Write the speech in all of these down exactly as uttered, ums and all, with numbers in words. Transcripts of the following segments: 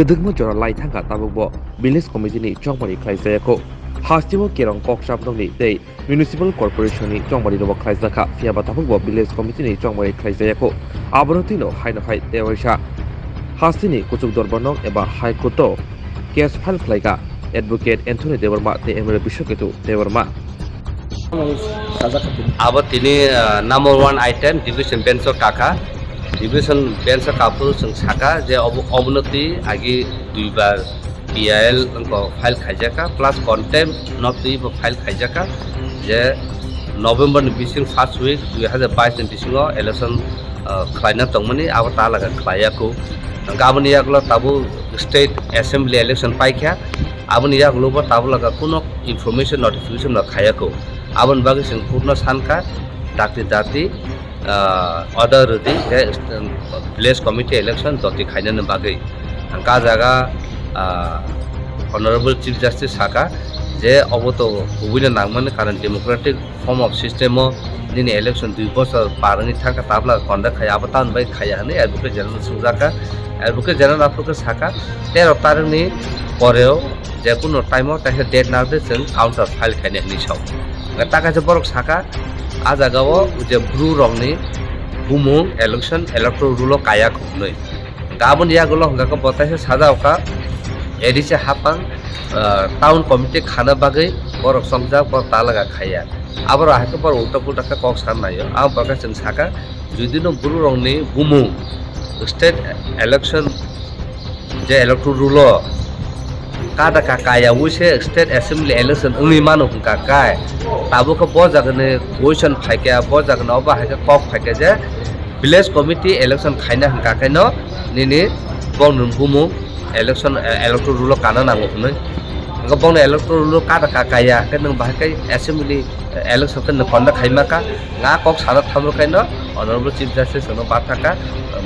Kwdwkma jora lai thangkha tabukbo village committee ni chongmani khlaijayakho. Hasteo kerong kok chapnokni tei municipal corporation ni chongmani robo khlaijakha, phiyaba tabukbo village committee ni chongmani khlaijayakho. Abono twino haino hai tewaisa hasteni kuchuk dorbarno eba High Court o case file khlaikha Advocate Anthony Debbarma tei M L A Biswaketu Debbarma. Abo tini, ah, number one item division bench o kakha. Division bench o kaphuru chwng saka je obo, obono twi agi duibar P I L wngkha file khaijakha, plus contempt no twi bo file khaijakha je November ni bising first week dui hazar bais ni bisingo election, ah, khlaina tongmani abo ta laga khlaiya kho. Hwnkhe aboni yagulo tabuk state assembly election paikha, aboni yagulo bo tabuk laga kuno information notification no khaiya kho. Aboni bagwi chwng court no sankha, dakti dakti, ah, order rwdi je, um, village committee election doti khainani bagwi. Hwnkhe ah jaga, ah, Honorable Chief Justice saka je obo to kubuino nangmani, karon democratic form of system o nini election dui bochor par wngwi thangkha, tabla conduct khai abo tamoni bai khaiya hwnwi Advocate General swngjakha. Advocate General aphuru khe saka, tero tarikni poreo jekunu time o kaisa date narwkdi chwng counter file khainai hwnwi sao. Hwnkhe ta kaisa borok saka, ah jagao je bru rokni bumung election electoral roll o kaya kho hwnwi. Hwnkhe aboni yagulo hwnkhe bo taisa sajao kha A D C hapang, ah, town committee khana bagwi borok chongjak, borok talaga khaiya. Aborok hai khe borok ulta pulta khe kok san naio. Aboni bagwi chwng saka, judino bororokni bumung state election je electoral roll o kada ka kaya wi se state assembly election wngwi mano hwnkha kai, tabuk khe bo jagani question phaikha, bo jagani obo hai khe kok phaikha je village committee election khaina hwnkha khe no nini bongni bumung election, eh, electoral roll o kana nango hwnwi. Hwnkhe bongni electoral roll o kada ka kaya khe nwng bahai khe assembly, eh, election khe nwng conduct khaima kha. Nga kok sana thamrwkhaino Honorable Chief Justice no bathakha,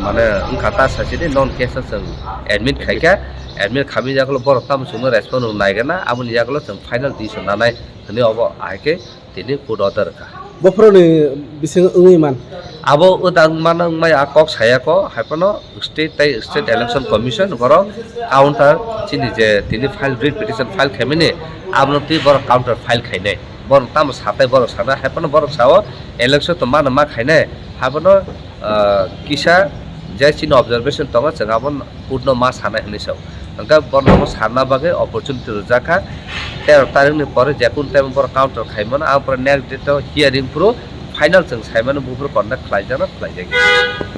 mane wngkha ta sachini non case o chwng admit khaikha, admit khamwi yagulo borok tamo chwngno respond rwna naigana, aboni yagulo chwng final decision nanai hwnwi obo ahai khe tini court order rwkha. Bophoroni bising wngwi man. Abo wngmano wngmaya kok sayako, haiphano state tei state election commission borok counter chini je tini file, writ petition file khaimani, abono twi borok counter file khainai. Borok tamo satai borok sana, haiphano borok sao election to mano ma khainai, haiphano, ah, kisa je chini observation tongo, chwng abo court no ma sanai hwnwi sao. Hwnkhe borno bo sanna bagwi opportunity rwjakha. Tero tarikni pore jekun time borok counter khaimano, ang pore next date o hearing phuru final chwng saimano, buphuru conduct khlaijakna khlaijakya.